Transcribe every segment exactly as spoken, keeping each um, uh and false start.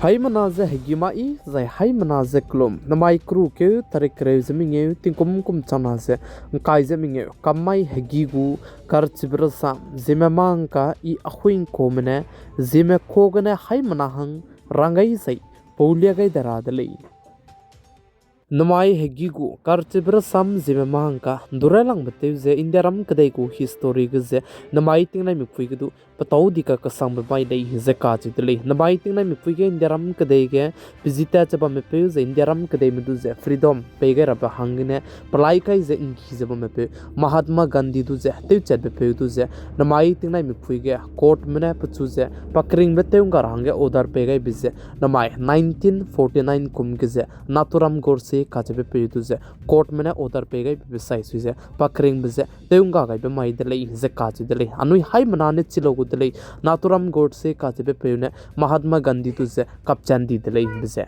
Haimena ze hegî mai, zai haimena ze kelum. Namai keru keu tarik kereu ze mengeu, tingkum kum changna ze ngkai ze mengeu, kam mai hegî gu karchibe rasam, Zeme mangka i ahuingkume ne, Zeme ka gene haimena hang rang gai zai, paulia gai de ra de lei. Namai hegî gu karchibe rasam Zeme mangka, ndu railangbe tew ze Indiaram kedei gu history ge ze, namai tingnai mipui ge du, petau di kakesangbe mai lei ze kacheu de lei. Namai tingnai mipui ge Indiaram kedei ge, pe ji tat ze bamme peu ze Indiaram kedeime du ze freedom pei gai rabe hanggene, pelai kai ze nggi ze bamme peu, Mahatma Gandhi du ze, tewchatbe peu du ze, namai tingnai mipui ge courtme ne pechu ze, pa keringbe tew ngga ra hangge order pei gaibe ze, namai nineteen forty-nine kum ge ze, Nathuram Godse kacheube peu du ze, courtme ne order pei gaibe sai sui ze, pa keringbe ze, tew ngga gaibe mai de lei ze kacheu de lei. Anui haimena ne chi lau gu de lei, Nathuram Godse kacheube peu ne Mahatma Gandhi du ze kapchan di de lei be ze.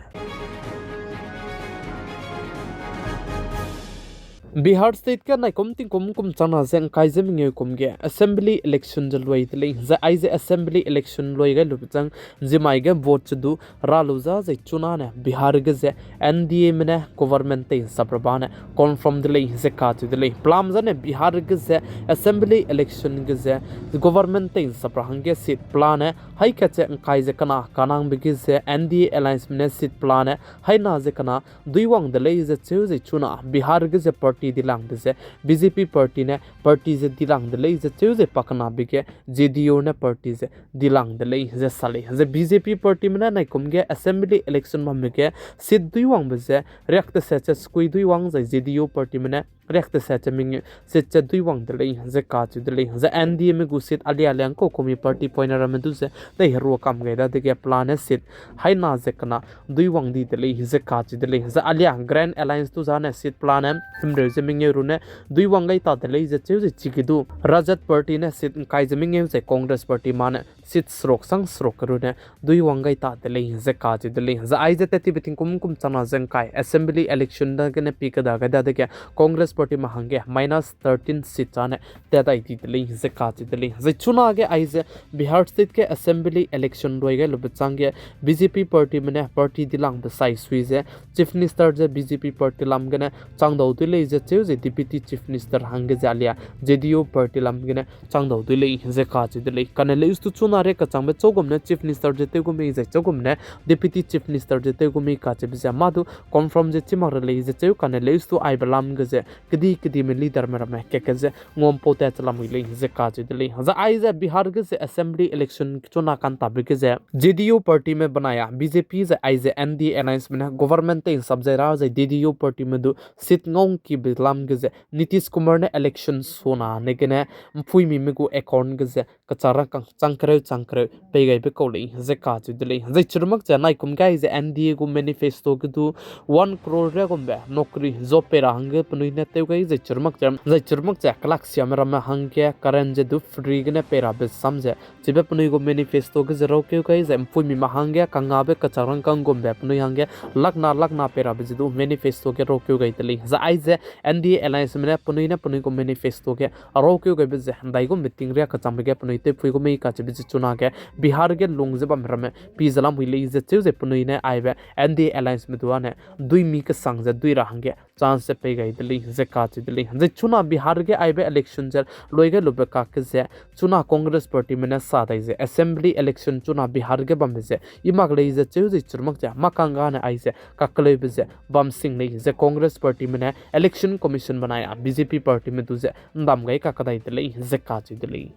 Bihar State ge naikum tingkum kum changna ze ngkai ze mengeu kum ge assembly election ze lui de lei, zai aize assembly election lui gai lube chang zimai ge vote ze du ra lu za zai chuna ne Bihar ge ze N D A me ne government tei nsap ra ba ne confirm de lei ze kacheu de lei. Pelam zane Bihar ge ze assembly election ge ze government tei nsap ra hangge seat pelane haikatche ngkai ze kena kanangbe ge ze N D A alliance me ne seat pelane haina ze kena duiwang de lei ze cheu ze chuna Bihar ge ze party dilangbe ze B J P party ne party ze dilang de lei ze cheu ze pakenabe ge J D U ne party ze dilang de lei ze sa lei. Ze B J P partyme ne naikum ge assembly election bamme ge seat duiwangbe ze riak teset ze sekui duiwang zai J D U partyme ne riak teset ze mengeu seat ze duiwang de lei ze kacheu de lei. Ze N D A me gu seat alia liang kau kumi party poine ramme du ze dei herua kam gai dadege pelane seat haina ze kena duiwang di de lei ze kacheu de lei. Ze alia Grand Alliance du zane seat pelane himreu ze mengeu ru ne duiwang gai ta de lei ze cheu ze chige du Rajat party ne seat ngkai ze mengeu zai Congress party ma ne seat seruk sang seruk ru ne duiwang gai ta de lei ze kacheu de lei. Ze aize tet tibe tingkum kum changna ze ngkai assembly election dagene pi keda gai dadege Congress party ma hangge minus thirteen seat zane tat dai di de lei ze kacheu de lei. Zai chuna ge aize Bihar State ge assembly election lui gai lube chang ge B J P partyme ne party dilangbe sai sui ze Chief Minister ze B J P party lam gene changdau dui lei ze cheu ze Deputy Chief Minister hangge ze alia J D U party lam gene changdau dui lei ze kacheu de lei. Kane leus tu chuna re kachangbe chau gum ne Chief Minister ze tew gu mei zai chau gum ne Deputy Chief Minister ze tew gu mei kacheube ze mâ du confirm ze chi mak re lei ze cheu kane leus tu aibe lam ge ze kedi kedime leaderme ramme keke ze nguampau tat che lamui lei ze kacheu de lei. Zai aize Bihar ge ze assembly election chuna kantabe ge ze J D U partyme benai a B J P zai aize N D A allianceme ne government tei nsap zai ra zai J D U partyme du seat ngau ngkibe lam ge ze Nitish Kumar ne election suna ne gene mpuimime gu account ge ze kachak rangkâng chang kereu chang kereu pei gaibe kau lei ze kacheu de lei. Zai chirumak ze naikum ge aize N D A gu manifesto ge du one crore riagumbe nokri job pei ra hangge penui ne tew gai zai chirumak ze, zai chirumak ze kelaksiame ramme hangge current ze du free gene pei rabe sam ze chibe penui gu manifesto ge ze raukeu gai zai mpuimime hangge kangabe kachak rangkâng gumbe penui hangge lakna lakna pei rabe ze du manifesto ge raukeu gai de lei. Zai aize N D A allianceme ne penui ne penui gu manifesto ge raukeu gaibe ze ndaigumbe tingria kachangbe ge penui tewpui gu mei kacheube ze chuna ge Bihar ge lung ze bamme ramme pi ze lamui lei ze cheu ze penui ne aibe N D A allianceme du ane duimi kesang ze dui ra hangge chance ze pei gai de lei ze kacheu de lei. Zai chuna Bihar ge aibe election ze lui gai lube kakge ze chuna Congress partyme ne sa dai ze assembly election chuna Bihar ge bambe ze i mak lei ze cheu ze chirumak ze mâ kang gane aize kakeleube ze bam sing lei ze Congress partyme ne election commission benai a B J P partyme du ze ndam gai kakadai de lei ze kacheu de lei.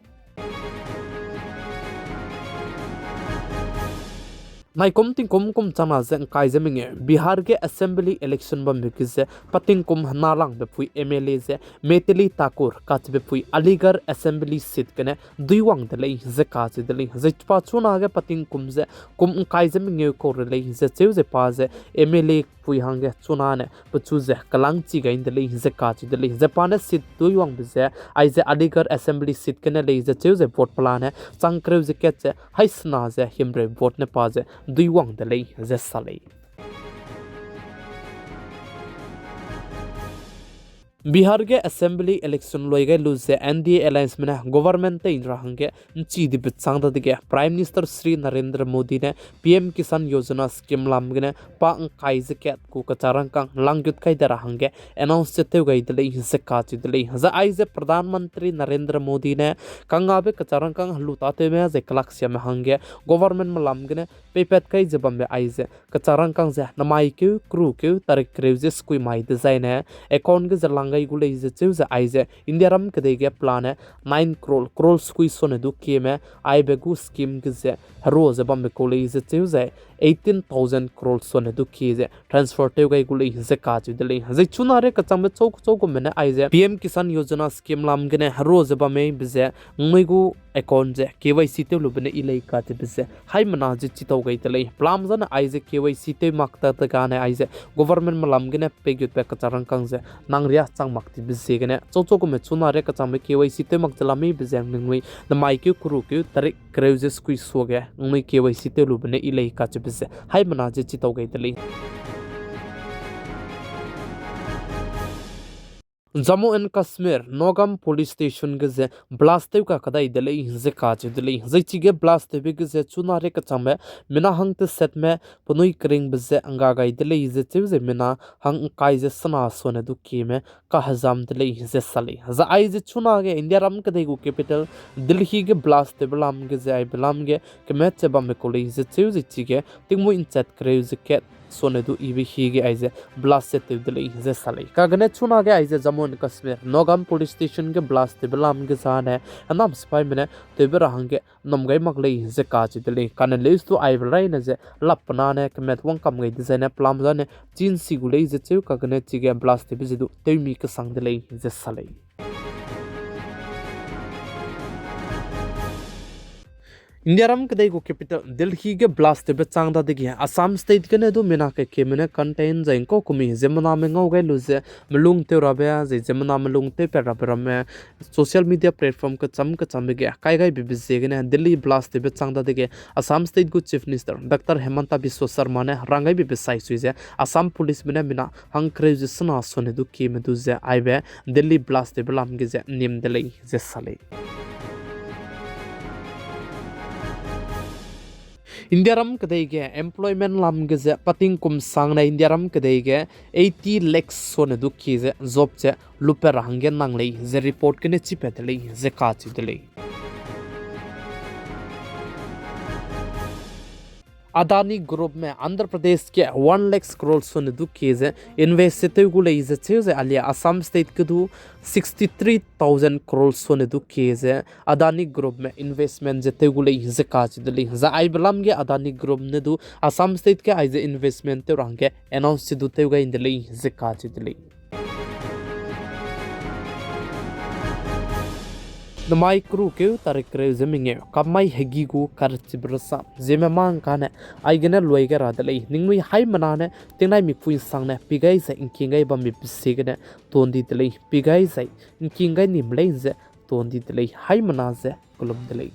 Naikum tingkum kum changna ze ngkai ze mengeu Bihar ge assembly election bambe ge ze patingkum henalangbe pui M L A ze Mithili Thakur kacheube pui Aligarh assembly seat gene duiwang de lei ze kacheu de lei. Zai pa chuna ge patingkum ze kum ngkai ze mengeu kau re lei ze cheu ze pa ze M L A pui hangge chuna ne pechu ze kelangchi gai de lei ze kacheu de lei. Ze pa ne seat duiwangbe ze aize Aligarh assembly seat gene lei ze cheu ze vote pelane chang kereu ze kat ze haisena ze himreu vote ne pa ze duiwang de lei ze sa lei. Bihar ge assembly election loi gai lu ze N D A allianceme ne government tei ra hangge nchi dibe chang dadege Prime Minister Shri Narendra Modi ne P M Kisan Yojana scheme lam gene pa ngkai ze kat gu kachak rangkâng langgut kai de ra hangge announce ze tew gai de lei ze kacheu de lei. Zai aize Pradhan Mantri Narendra Modi ne kangngabe kachak rangkâng helu tâtewme zai kelaksiame hangge governmentme lam gene peipat kai ze bambe aize kachak rangkâng ze namai keu kereu keu tarik kereu ze sekui mai dezaine account ge ze lang gai gu lei ze cheu ze aize Indiaram kedei ge pelane nine crore, crore sekui sone du kieme aibe gu scheme ge ze herua ze bambe kau lei ze cheu ze eighteen thousand crore sone du kie ze transfer tew gai gu lei ze kacheu de lei. Zai chuna rei kechangbe chau kechau gume ne aize P M Kisan Yojana scheme lam gene herua ze bam mei be ze ngnui gu account ze K Y C tew lube ne i lei kacheube ze haimena ze chitau gai de lei. Pelam zane aize K Y C tew mak ta de gane aize governmentme lam gene peigutbe kachak rangkâng ze nang ria chang mak tibe ziegene chau chau gume chuna rei kechangbe K Y C tew mak ze lam mei be ze ningnui namai keu kereu keu tarik kereu ze sekui suage ningnui K Y C tew lube ne i lei kacheube ze haimena ze chitau gai de lei. Jammu and Kashmir, Nagaon Police Station ge ze blast tew kakedai de lei ze kacheu de lei. Zai chige blast tewbe ge ze chuna rei kechangbe mina hang tesetme penui keringbe ze ngga gai de lei ze cheu ze mina hang ngkai ze sena sone du kieme kahezam de lei ze sa lei. Zai aize chunage Indiaram kedei gu capital Delhi ge blast tewbe lam ge ze aibe lam ge kemet ze bambe kau lei ze cheu ze chige tingmui nchat kereu ze kat sone du ibe hige aize blast ze tew de lei ze sa lei. Kagene chunage aize Jammu and Kashmir, Nagaon Police Station ge blast tewbe lam ge zane henam sipaime ne tewbe ra hangge nnum gai mak lei ze kacheu de lei. Kane leus du aibe raine ze lap pena ne kemet wangkam gai dezaine pelam zane chinsi gu lei ze cheu kagene chige blast tewbe ze du tewmi kesang de lei ze sa lei. Indiaram kedei gu capital Delhi ge blast tewbe chang dadege Assam State gene du mina kekieme ne contain zai ngkau kumi ziemmename ngau gai lu ze melung tew rabe zai ziemmename lung tewpat rabe ramme social media platform kecham kechambe ge kai gaibe be ziegene Delhi blast tewbe chang dadege Assam State gu Chief Minister Doctor Himanta Biswa Sarma ne rang gaibe be sai sui ze Assam Policeme ne mina hangkereu ze sena sone du kieme du ze aibe Delhi blast tewbe lam ge ze nim de lei ze sa lei. Indiaram kedei ge employment lam ge ze pating kum sangne Indiaram kedei ge eighty lakhs sone du kie ze job ze lupat ra hangge nang lei ze report gene chipat de lei ze kacheu de lei. Adani Groupme Andhra Pradesh ge one lakh crore sone du kie ze invest ze tew gu lei ze cheu ze alia Assam State ge du sixty three thousand crore sone du kie ze Adani Groupme investment ze tew gu lei ze kacheu de lei. Zai aibe lam ge Adani Group ne du Assam State ge aize investment tew ra hangge announce ze du tew gai de lei ze kacheu de lei. Namai kereu keu tarik kereu ze mengeu, kammai hegi gu karchibe rasa, ziemme mâ ngkane, aigene luai gai ra de lei, ningnui haimena ne, tingnai mipui nsangne, pi gai zai ngking gai bambe pe ziegene, ton di de lei, pi gai zai, ngking gai nim lei ze, ton di de lei, haimena ze, kelum de lei.